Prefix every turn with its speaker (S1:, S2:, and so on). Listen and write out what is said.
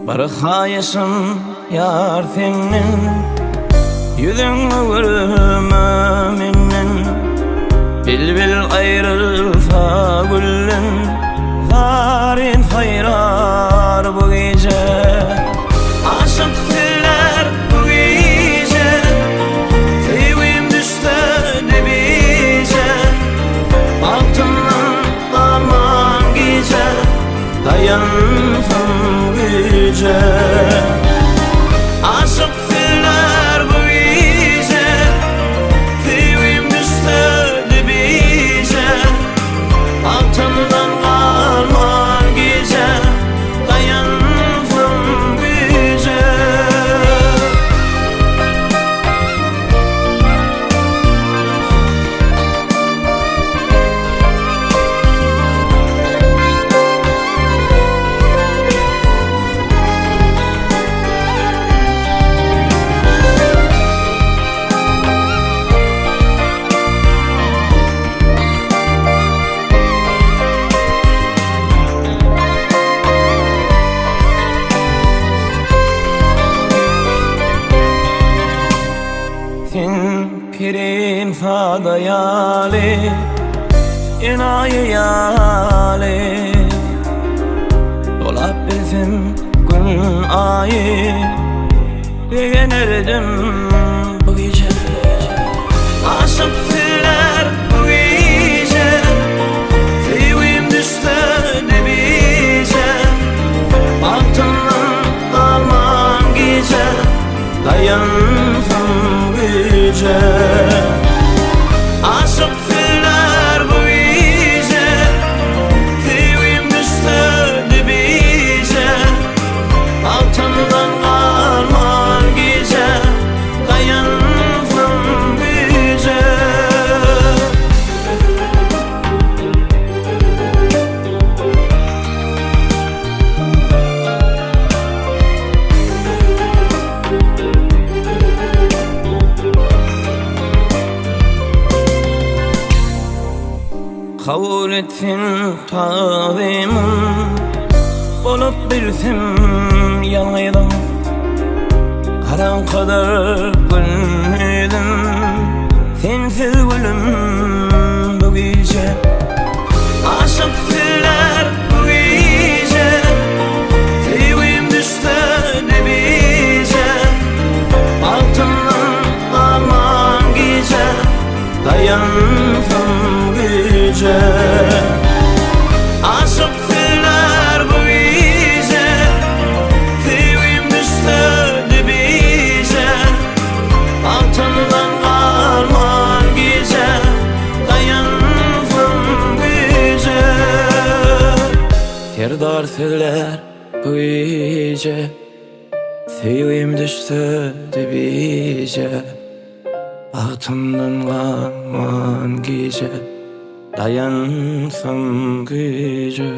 S1: Bir haýyşym ýar senden Ýüzüň öwürme menden Bilbil aýrylsa gülden Zaryn saýrar bu gije Aşyk sözler bu gije Söýgim düşse dibije Bagtymdan galman gije Daýansam güýje Aşyk sözler bu gije Söýgim düşse dibije Bagtymdan galman gije Daýansam güýje Sen pirim sada ýaly, enaýy ýaly Dolap bilsem gün aýy Begenerdim bu gije Aşyk sözler bu gije Söýgim düşse dibije Bagtymdan galman gije Daýansam güýje Aşyk sözler bu gije Söýgim düşse dibije Bagtymdan galman gije Daýansam güýje Kabul etsin tagzymym Bolup bilsem ýalňyzym Garaňkydyr gündizim Sensiz gülüm bu gije Aşyk sözler bu gije Söýgim düşse dibije Bagtymdan galman gije Daýansam güýje Aşyk sözler bu gije Söýgim düşse dibije Bagtymdan galman gije Daýansam güýje Serdar sözler bu gije Söýgim düşse dibije Bagtymdan galman gije Daýansam güýje.